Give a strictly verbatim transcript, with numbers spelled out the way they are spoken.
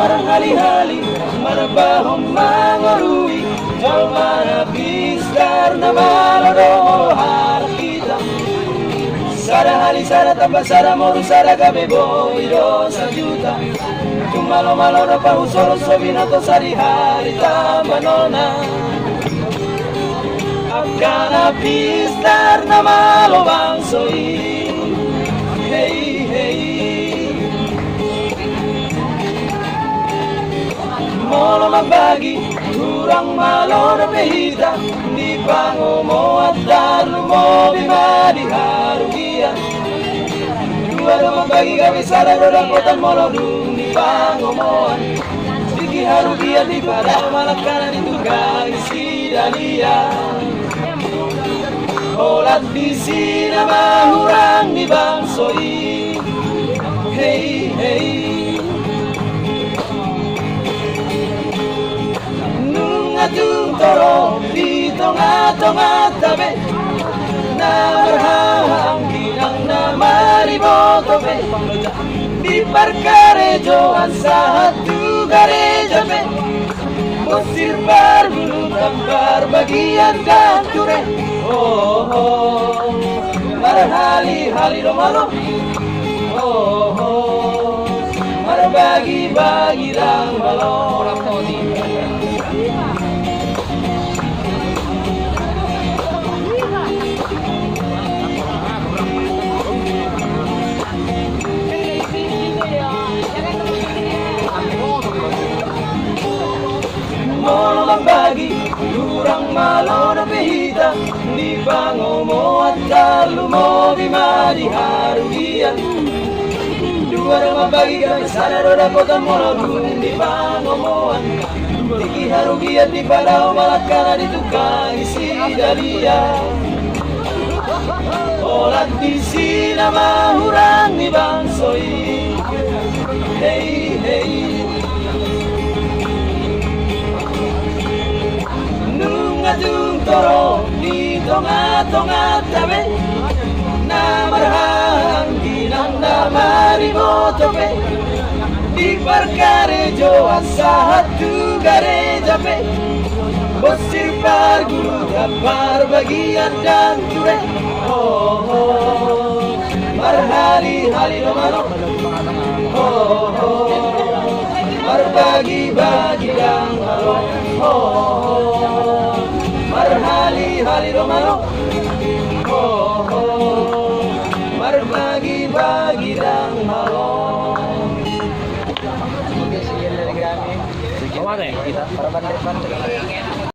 Marhali-hali marbahom mangorui, jolma na pistar na malo do molo halak hita. Sada hali sada tamba sada moru sada gabe boi do sajuta. Tung malo-malo do pahusoron so binoto sadihari tamba nona. Angka na pistar na malo bangso i. Hei, hei. Molo mambagi hurang malo dope hita, di pangomoan tarlumobi ma di harugian. Dua do mambagi gabe sada do dapotan molo dung di pangomoan. Tingki harugian dipadao ma langkana ditunggangi sidalian. Holan disi nama hurang ni bangso i. Hei, hei. Nunga tung torop di tonga-tonganta be, na marhahaangginan na mariboto be, di parkarejoan sahat tu gareja be, bonsir pargulutan parbagian dan ture. Oh, oh. Marhali-hali do malo. Oh, oh. Marbagi-bagi ndang malo. Molo mambagi hurang malo dope hita, di pangomoan tarlumobi ma di harugian. Dua do mambagi gabe sada do dapotan molo dung di pangomoan. Tingki harugian dipadao ma langkana ditunggangi sidalian. Holan disi nama hurang ni bangso i. Hei, hei. Nunga tung torop di tonga-tonganta be, na marhahaangginan na mariboto be, di parkarejoan sahat tu gareja be, bonsir pargulutan parbagian dan ture. Oh, oh. Marhali-hali do malo. Oh, oh. Marbagi-bagi ndang malo. Oh, oh. Marhali-hali do malo. Oh, oh. Marbagi-bagi ndang malo. Oke, sekian dari kami. Para bandar-bandar.